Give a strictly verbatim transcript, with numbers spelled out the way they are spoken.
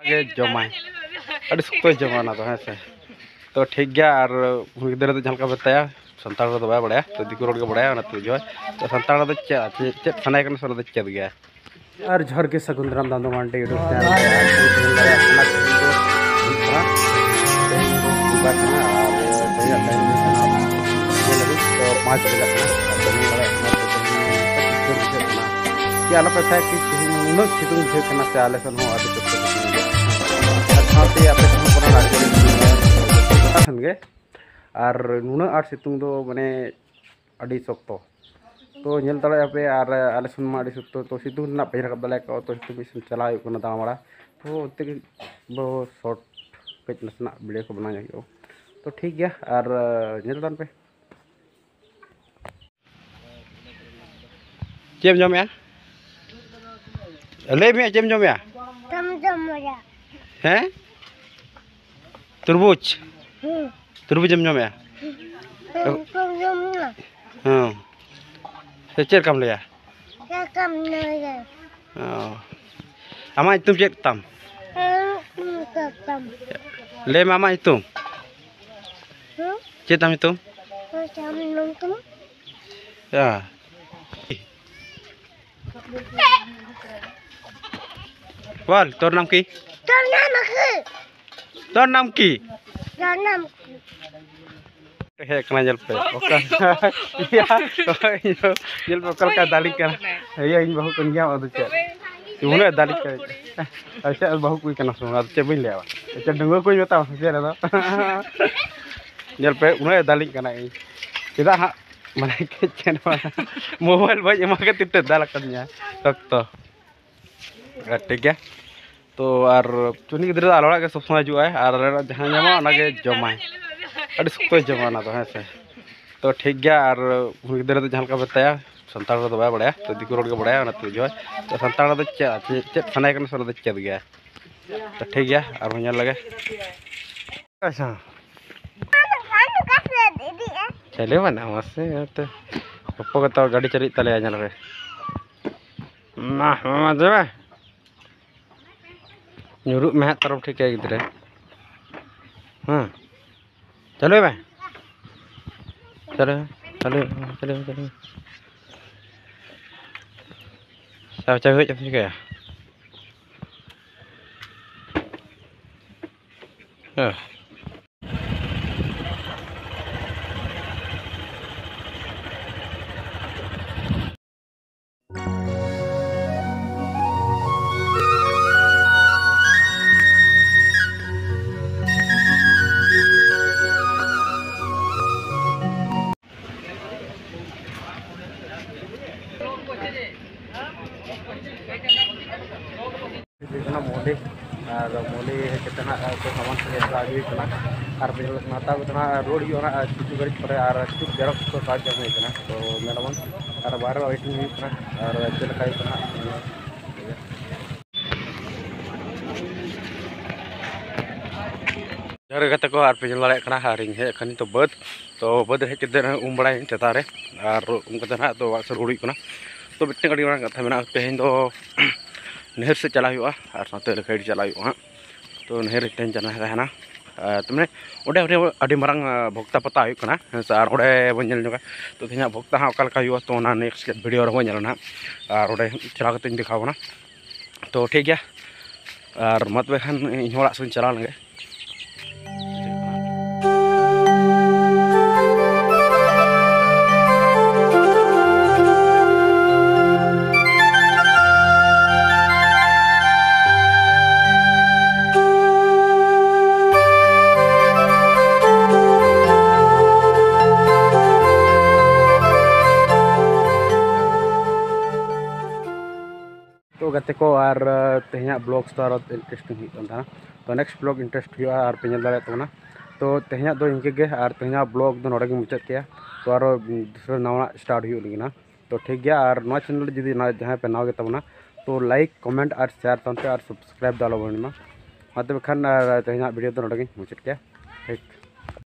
ᱜᱮ ᱡᱚᱢᱟᱭ, ᱟᱹᱰᱤ ᱥᱚᱠᱛᱚᱭ ᱡᱚᱢᱟ ᱚᱱᱟ ᱫᱚ, ᱦᱮᱸ ᱥᱮ᱾ ᱛᱚ ᱴᱷᱤᱠ ᱜᱮᱭᱟ, ᱟᱨ ᱩᱱᱤ ᱜᱤᱫᱽᱨᱟᱹ ᱫᱚ ᱡᱟᱦᱟᱸ ᱞᱮᱠᱟ ᱢᱮᱛᱟᱭᱟ, ᱥᱟᱱᱛᱟᱲ ᱨᱚᱲ ᱫᱚ ᱵᱟᱭ ᱵᱟᱲᱟᱭᱟ, ᱛᱚ ᱫᱤᱠᱩ ᱨᱚᱲ ᱜᱮ ᱵᱟᱲᱟᱭᱟ, ᱚᱱᱟᱛᱮ ᱵᱩᱡᱷᱟᱹᱣᱟᱭ᱾ ᱛᱚ ᱥᱟᱱᱛᱟᱲ ᱨᱚᱲ ᱫᱚ ᱪᱮᱫ, ᱪᱮᱫ ᱥᱟᱱᱟᱭᱮ ᱠᱟᱱᱟ ᱥᱮ ᱚᱱᱟ ᱫᱚ ᱪᱮᱫ ᱜᱮᱭᱟ᱾ ᱟᱨ ᱡᱚᱦᱟᱨ ᱜᱮ ᱥᱟᱹᱜᱩᱱ ᱫᱟᱨᱟᱢ ᱫᱟᱢ ᱫᱚ ᱢᱟᱱᱰᱤ YouTube channel ᱨᱮ᱾ ᱟᱨ ᱛᱮᱦᱮᱧ ᱫᱚ ᱦᱩᱭᱩᱜ ᱠᱟᱱᱟ, ᱛᱮᱦᱮᱧ ᱫᱚ ᱵᱩᱫᱷᱵᱟᱨ ᱠᱟᱱᱟ, ᱟᱨ ᱛᱮᱦᱮᱧᱟᱜ time ᱦᱩᱭᱩᱜ ᱠᱟᱱᱟ ᱧᱮᱞ ᱞᱟᱹᱜᱤᱫ ᱛᱚ ᱯᱟᱸᱪ ᱵᱟᱡᱟᱜ ᱠᱟᱱᱟ᱾ ᱟᱨ ᱛᱮᱦᱮᱧ ᱵᱟᱲᱟᱭ ᱠᱟᱱᱟ ᱛᱚ ᱛᱮᱦᱮᱧ ᱠᱟᱹᱴᱤᱡ ᱡᱳᱨ ᱵᱩᱡᱷᱟᱹᱜ ᱠᱟᱱᱟ᱾ ᱠᱤ ᱟᱞᱚᱯᱮ ᱢᱮᱛᱟᱭᱟ ᱠᱤ ᱛᱮᱦᱮᱧ ᱱᱩᱱᱟᱹᱜ ᱥᱤᱛᱩᱝ ᱵᱩᱡᱷᱟᱹᱜ ᱠᱟᱱᱟ ᱥᱮ ᱟᱞᱮ ᱥᱮᱫ ᱦᱚᱸ ᱟᱹᱰᱤ ᱥᱚᱠᱛᱚ ᱥᱤᱛᱩᱝ ᱵᱩᱡᱷᱟᱹᱜ ᱠᱟᱱᱟ᱾ ᱟᱨ ᱥᱟᱶᱛᱮ ᱟᱯᱮ ᱥᱮᱫ ᱦᱚᱸ ᱯᱟᱞᱮᱱ ᱟᱹᱰᱤ ᱡᱳᱨ ᱥᱤᱛᱩᱝ ᱜᱮᱭᱟ᱾ ᱜᱚᱴᱟ ᱥᱮᱱ ᱜᱮ᱾ ᱟᱨ ᱱᱩᱱᱟᱹᱜ ᱟᱸᱴ ᱥᱤᱛᱩᱝ ᱫᱚ ᱢᱟᱱᱮ ᱟᱹᱰᱤ ᱥᱚᱠᱛᱚ᱾ ᱛᱚ ᱧᱮᱞ ᱫᱟᱲᱮᱭᱟᱜᱼᱟ ᱯᱮ, ᱟᱨ ᱟᱞᱮ ᱥᱮᱱ ᱢᱟ ᱟᱹᱰᱤ ᱥᱚᱠᱛᱚ, ᱛᱚ ᱥᱤᱛᱩᱝ ᱨᱮᱱᱟᱜ ᱵᱟᱹᱧ ᱨᱟᱠᱟᱵ ᱫᱟᱲᱮ ᱠᱟᱣᱟ, ᱛᱚ ᱥᱤᱛᱩᱝ ᱢᱤᱫ ᱥᱮᱱ ᱪᱟᱞᱟᱣ ᱦᱩᱭᱩᱜ ᱠᱟᱱᱟ ᱫᱟᱬᱟ ᱵᱟᱲᱟ᱾ ᱛᱚ ᱚᱱᱛᱮ ᱜᱮ ᱵᱚ short ᱠᱟᱹᱡ ᱱᱟᱥᱮᱱᱟᱜ video ᱠᱚ ᱵᱮᱱᱟᱣ ᱧᱚᱜ ᱦᱩᱭᱩᱜᱼᱟ᱾ ᱛᱚ ᱴᱷᱤᱠ ᱜᱮᱭᱟ, ᱟᱨ ᱧᱮᱞ ᱛᱟᱵᱚᱱ ᱯᱮ᱾ ᱪᱮᱫ ᱮᱢ ᱡᱚᱢᱮᱜᱼᱟ? ᱞᱟᱹᱭ ᱢᱮ, ᱪᱮᱫ ᱮᱢ ᱡᱚᱢᱮᱜᱼᱟ? ᱪᱮᱫ ᱮᱢ ᱡᱚᱢᱮᱜᱼᱟ? ᱦᱮᱸ? ᱛᱩᱨᱵᱩᱡᱽ? ᱦᱩᱸ᱾ ᱛᱩᱨᱵᱩᱡᱽ ᱮᱢ ᱡᱚᱢᱮᱜᱼᱟ? ᱦᱩᱸ, ᱛᱩᱨᱵᱩᱡᱽ ᱡᱚᱢ ᱢᱮ᱾ ᱦᱮᱸ᱾ ᱥᱮ ᱪᱮᱫ ᱞᱮᱠᱟᱢ ᱞᱟᱹᱭᱟ? ᱪᱮᱫ ᱞᱮᱠᱟᱢ ᱞᱟᱹᱭᱟ? ᱚ᱾ ᱟᱢᱟᱜ ᱧᱩᱛᱩᱢ ᱪᱮᱫ ᱛᱟᱢ? ᱦᱮᱸ, ᱪᱮᱫ ᱛᱟᱢ? ᱞᱟᱹᱭ ᱢᱮ ᱟᱢᱟᱜ ᱧᱩᱛᱩᱢ᱾ ᱦᱩᱸ? ᱪᱮᱫ ᱛᱟᱢ ᱧᱩᱛᱩᱢ? ᱪᱮᱫ ᱛᱟᱢ ᱧᱩᱛᱩᱢ? ᱭᱟ᱾ ᱵᱚᱞ, ᱛᱳᱨ ᱱᱟᱢ ᱠᱤ? ᱛᱳᱨ ᱱᱟᱢ ᱠᱤ? ᱛᱳᱨ ᱱᱟᱢ ᱠᱤ? ᱛᱳᱨ ᱱᱟᱢ ᱠᱤ? ᱦᱮᱡ ᱠᱟᱱᱟ, ᱧᱮᱞ ᱯᱮ᱾ ᱚᱠᱟ, ᱧᱮᱞ ᱯᱮ, ᱚᱠᱟ ᱞᱮᱠᱟ ᱫᱟᱞᱤᱧ ᱠᱟᱱᱟ᱾ ᱤᱭᱟᱹ, ᱤᱧ ᱵᱟᱹᱦᱩ ᱠᱟᱱ ᱜᱮᱭᱟ, ᱟᱫᱚ ᱪᱮᱫ? ᱩᱱᱟᱹᱜ ᱫᱟᱞᱤᱧ ᱠᱟᱱᱟ᱾ ᱟᱪᱪᱷᱟ, ᱵᱟᱹᱦᱩ ᱠᱩᱲᱤ ᱠᱟᱱᱟ ᱥᱮ ᱵᱟᱝ? ᱟᱫᱚ ᱪᱮᱫ ᱵᱟᱹᱧ ᱞᱟᱹᱭᱟ? ᱟᱪᱪᱷᱟ, ᱰᱟᱺᱜᱩᱣᱟᱹ ᱠᱩᱲᱤ ᱢᱮᱛᱟᱢᱟ ᱥᱮ ᱪᱮᱫ ᱟᱫᱚ? ᱧᱮᱞ ᱯᱮ, ᱩᱱᱟᱹᱜ ᱫᱟᱞᱤᱧ ᱠᱟᱱᱟ ᱤᱧ᱾ ᱪᱮᱫᱟᱜ ᱦᱟᱸᱜ? ᱢᱟᱱᱮ, ᱪᱮᱫ ᱦᱚᱸ ᱵᱟᱝ᱾ ᱢᱳᱵᱟᱭᱤᱞ ᱵᱟᱹᱧ ᱮᱢᱟ ᱠᱷᱟᱹᱛᱤᱨ ᱛᱮ ᱫᱟᱞ ᱟᱠᱟᱫᱤᱧᱟ ᱥᱚᱠᱛᱚ᱾ ᱟᱨ ᱴᱷᱤᱠ ᱜᱮᱭᱟ᱾ ᱛᱚ, ᱟᱨ ᱩᱱᱤ ᱜᱤᱫᱽᱨᱟᱹ ᱫᱚ ᱟᱞᱮ ᱚᱲᱟᱜ ᱜᱮ ᱥᱚᱵᱽ ᱥᱚᱢᱚᱭ ᱦᱤᱡᱩᱜᱼᱟᱭ, ᱟᱨ ᱟᱞᱮ ᱚᱲᱟᱜ ᱡᱟᱦᱟᱸ ᱧᱟᱢᱚᱜᱼᱟ, ᱚᱱᱟ ᱜᱮ ᱡᱚᱢᱟᱭ᱾ ᱟᱹᱰᱤ ᱥᱚᱠᱛᱚᱭ ᱡᱚᱢᱟ ᱚᱱᱟ ᱫᱚ, ᱦᱮᱸ ᱥᱮ᱾ ᱛᱚ, ᱴᱷᱤᱠ ᱜᱮᱭᱟ, ᱟᱨ ᱩᱱᱤ ᱜᱤᱫᱽᱨᱟᱹ ᱫᱚ ᱡᱟᱦᱟᱸ ᱞᱮᱠᱟ ᱢᱮᱛᱟᱭᱟ, ᱥᱟᱱᱛᱟᱲ ᱨᱚᱲ ᱫᱚ ᱵᱟᱭ ᱵᱟᱲᱟᱭᱟ, ᱛᱚ, ᱫᱤᱠᱩ ᱨᱚᱲ ᱜᱮ ᱵᱟᱲᱟᱭᱟ, ᱚᱱᱟᱛᱮ ᱵᱩᱡᱷᱟᱹᱣᱟᱭ᱾ ᱛᱚ, ᱥᱟᱱᱛᱟᱲ ᱨᱚᱲ ᱫᱚ ᱪᱮᱫ, ᱪᱮᱫ ᱥᱟᱱᱟᱭᱮ ᱠᱟᱱᱟ ᱥᱮ ᱚᱱᱟ ᱫᱚ ᱪᱮᱫ ᱜᱮᱭᱟ᱾ ᱛᱚ, ᱴᱷᱤᱠ ᱜᱮᱭᱟ, ᱟᱨᱦᱚᱸ ᱧᱮᱞ ᱞᱮᱜᱮ᱾ ᱟᱪᱪᱷᱟ᱾ ᱪᱟᱹᱞᱩ ᱢᱮᱱᱟᱜᱼᱟ, ᱢᱟᱥᱮ, ᱱᱚᱛᱮ ᱯᱚᱯᱚ ᱜᱮᱛᱚ ᱜᱟᱹᱰᱤ ᱪᱟᱹᱞᱩᱭᱮᱫ ᱛᱟᱞᱮᱭᱟ, ᱧᱮᱞ ᱯᱮ᱾ ᱢᱟ, ᱢᱟ, ᱢᱟ, ᱡᱚᱭ ᱢᱮ᱾ ᱧᱩᱨᱩᱜ ᱢᱮ ᱦᱟᱸᱜ ᱛᱟᱨᱚ ᱴᱷᱤᱠᱟᱹᱭ ᱜᱤᱫᱽᱨᱟᱹ᱾ ᱦᱮᱸ, ᱪᱟᱹᱞᱩᱭ ᱢᱮ᱾ ᱪᱟᱹᱞᱩᱭ ᱢᱮ, ᱪᱟᱹᱞᱩᱭ ᱢᱮ, ᱪᱟᱹᱞᱩᱭ ᱢᱮ, ᱪᱟᱹᱞᱩᱭ ᱢᱮ᱾ ᱥᱟᱵ ᱪᱟᱵᱤ ᱦᱩᱭᱩᱜ ᱪᱮᱫ ᱪᱤᱠᱟᱹᱭᱟ? ᱦᱮᱸ᱾ ᱦᱩᱭᱩᱜ ᱠᱟᱱᱟ ᱢᱚᱦᱞᱤ, ᱟᱨ ᱢᱚᱦᱞᱤ ᱦᱮᱡ ᱠᱟᱛᱮ ᱱᱟᱜ ᱥᱟᱢᱟᱱ ᱠᱚ ᱦᱟᱛᱟᱣ ᱟᱹᱜᱩ ᱦᱩᱭᱩᱜ ᱠᱟᱱᱟ᱾ ᱟᱨ ᱦᱟᱛᱟᱣ ᱠᱟᱛᱮ ᱱᱟᱜ ᱨᱩᱣᱟᱹᱲ ᱦᱩᱭᱩᱜᱼᱟ ᱱᱟᱜ ᱠᱤᱪᱷᱩ ᱜᱷᱟᱹᱲᱤᱡ ᱯᱚᱨᱮ, ᱟᱨ ᱠᱤᱪᱷᱩ ᱡᱮᱨᱚᱠᱥ ᱠᱚ ᱠᱟᱜᱚᱡᱽ ᱮᱢ ᱦᱩᱭ ᱠᱟᱱᱟ᱾ ᱛᱚ ᱧᱮᱞᱟᱵᱚᱱ ᱟᱨ ᱵᱟᱦᱨᱮ ᱨᱮ ᱣᱮᱴᱤᱝ ᱦᱩᱭᱩᱜ ᱠᱟᱱᱟ, ᱟᱨ ᱪᱮᱫ ᱞᱮᱠᱟ ᱦᱩᱭᱩᱜ ᱠᱟᱱᱟ ᱦᱟᱸᱜ᱾ ᱡᱚᱦᱟᱨ ᱜᱮ ᱜᱟᱛᱮ ᱠᱚ, ᱟᱨ ᱯᱮ ᱧᱮᱞ ᱫᱟᱲᱮᱭᱟᱜ ᱠᱟᱱᱟ, ᱟᱨ ᱤᱧ ᱦᱮᱡ ᱟᱠᱟᱱ ᱱᱤᱛᱚᱜ ᱵᱟᱹᱫᱽ᱾ ᱛᱚ ᱵᱟᱹᱫᱽ ᱨᱮ ᱦᱮᱡ ᱠᱟᱛᱮ ᱩᱢ ᱵᱟᱲᱟᱭᱟᱹᱧ ᱥᱮᱛᱟᱜ ᱨᱮ, ᱟᱨ ᱩᱢ ᱠᱟᱛᱮ ᱱᱟᱦᱟᱜ ᱛᱚ ᱚᱲᱟᱜ ᱥᱮᱫ ᱨᱩᱣᱟᱹᱲ ᱦᱩᱭᱩᱜ ᱠᱟᱱᱟ᱾ ᱛᱚ ᱢᱤᱫᱴᱮᱱ ᱟᱹᱰᱤ ᱢᱟᱨᱟᱝ ᱠᱟᱛᱷᱟ ᱢᱮᱱᱟᱜᱼᱟ, ᱛᱮᱦᱮᱧ ᱫᱚ ᱱᱟᱹᱦᱟᱨ ᱥᱮᱫ ᱪᱟᱞᱟᱜ ᱦᱩᱭᱩᱜᱼᱟ, ᱟᱨ ᱥᱟᱶᱛᱮ ᱞᱟᱹᱠᱷᱟᱹᱭᱰᱤ ᱪᱟᱞᱟᱜ ᱦᱩᱭᱩᱜᱼᱟ ᱦᱟᱸᱜ᱾ ᱛᱚ ᱱᱟᱹᱦᱟᱨ ᱨᱮ ᱛᱮᱦᱮᱧ ᱪᱟᱞᱟᱜ ᱛᱟᱦᱮᱱᱟ᱾ ᱟᱨ ᱛᱚ ᱢᱟᱱᱮ ᱚᱸᱰᱮ ᱟᱹᱰᱤ, ᱟᱹᱰᱤ ᱢᱟᱨᱟᱝ, ᱟᱸ, ᱵᱷᱚᱠᱛᱟ ᱯᱟᱛᱟ ᱦᱩᱭᱩᱜ ᱠᱟᱱᱟ, ᱦᱮᱸ ᱥᱮ, ᱟᱨ ᱚᱸᱰᱮ ᱵᱚᱱ ᱧᱮᱞ ᱧᱚᱜᱟ᱾ ᱛᱚ ᱛᱮᱦᱮᱧᱟᱜ ᱵᱷᱚᱠᱛᱟ ᱦᱟᱸᱜ ᱚᱠᱟ ᱞᱮᱠᱟ ᱦᱩᱭᱩᱜᱼᱟ, ᱛᱚ ᱚᱱᱟ ᱱᱮᱠᱥᱴ ᱵᱷᱤᱰᱤᱭᱳ ᱨᱮᱵᱚᱱ ᱧᱮᱞᱟ ᱱᱟᱦᱟᱜ, ᱟᱨ ᱚᱸᱰᱮ ᱪᱟᱞᱟᱣ ᱠᱟᱛᱮᱧ ᱫᱮᱠᱷᱟᱣ ᱟᱵᱚᱱᱟ᱾ ᱛᱚ ᱴᱷᱤᱠ ᱜᱮᱭᱟ, ᱟᱨ ᱢᱟ ᱛᱚᱵᱮ ᱠᱷᱟᱱ ᱤᱧ ᱦᱚᱸ ᱚᱲᱟᱜ ᱥᱮᱫ ᱤᱧ ᱪᱟᱞᱟᱣ ᱞᱮᱱ ᱜᱮ᱾ ᱛᱚ ᱜᱟᱛᱮ ᱠᱚ, ᱟᱨ, ᱟᱨ ᱛᱮᱦᱮᱧᱟᱜ ᱵᱞᱚᱜᱥ ᱫᱚ ᱟᱨᱚ ᱤᱱᱴᱟᱨᱮᱥᱴᱤᱝ ᱦᱩᱭᱩᱜ ᱠᱟᱱ ᱛᱟᱦᱮᱱᱟ᱾ ᱛᱚ ᱱᱮᱠᱥᱴ ᱵᱞᱚᱜ ᱤᱱᱴᱟᱨᱮᱥᱴ ᱦᱩᱭᱩᱜᱼᱟ, ᱟᱨ ᱯᱮ ᱧᱮᱞ ᱫᱟᱲᱮᱭᱟᱜ ᱛᱟᱵᱚᱱᱟ᱾ ᱛᱚ ᱛᱮᱦᱮᱧᱟᱜ ᱫᱚ ᱤᱱᱠᱟᱹ ᱜᱮ, ᱟᱨ ᱛᱮᱦᱮᱧᱟᱜ ᱵᱞᱚᱜ ᱫᱚ ᱱᱚᱰᱮ ᱜᱮ ᱢᱩᱪᱟᱹᱫ ᱠᱮᱭᱟ᱾ ᱛᱚ ᱟᱨᱚ ᱫᱚᱥᱨᱟ ᱱᱟᱣᱟ ᱥᱴᱟᱨᱴ ᱦᱩᱭᱩᱜ ᱞᱟᱹᱜᱤᱫ ᱱᱟ᱾ ᱛᱚ ᱴᱷᱤᱠ ᱜᱮᱭᱟ, ᱟᱨ ᱱᱚᱣᱟ ᱪᱮᱱᱮᱞ ᱨᱮ ᱡᱩᱫᱤ ᱱᱟ-, ᱡᱟᱦᱟᱸᱭ ᱯᱮ ᱱᱟᱣᱟ ᱜᱮ ᱛᱟᱵᱚᱱᱟ, ᱛᱚ ᱞᱟᱭᱤᱠ, ᱠᱚᱢᱮᱱᱴ ᱟᱨ ᱥᱮᱭᱟᱨ ᱥᱟᱶᱛᱮ ᱟᱨ ᱥᱟᱵᱥᱠᱨᱟᱭᱤᱵ ᱫᱚ ᱟᱞᱚ ᱵᱚᱱ ᱢᱟ᱾ ᱢᱟ ᱛᱚᱵᱮ ᱠᱷᱟᱱ, ᱟᱨ ᱛᱮᱦᱮᱧᱟᱜ ᱵᱷᱤᱰᱤᱭᱳ ᱫᱚ ᱱᱚᱰᱮ ᱜᱮᱧ ᱢᱩᱪᱟᱹᱫ ᱠᱮᱭᱟ᱾ ᱴᱷᱤᱠ᱾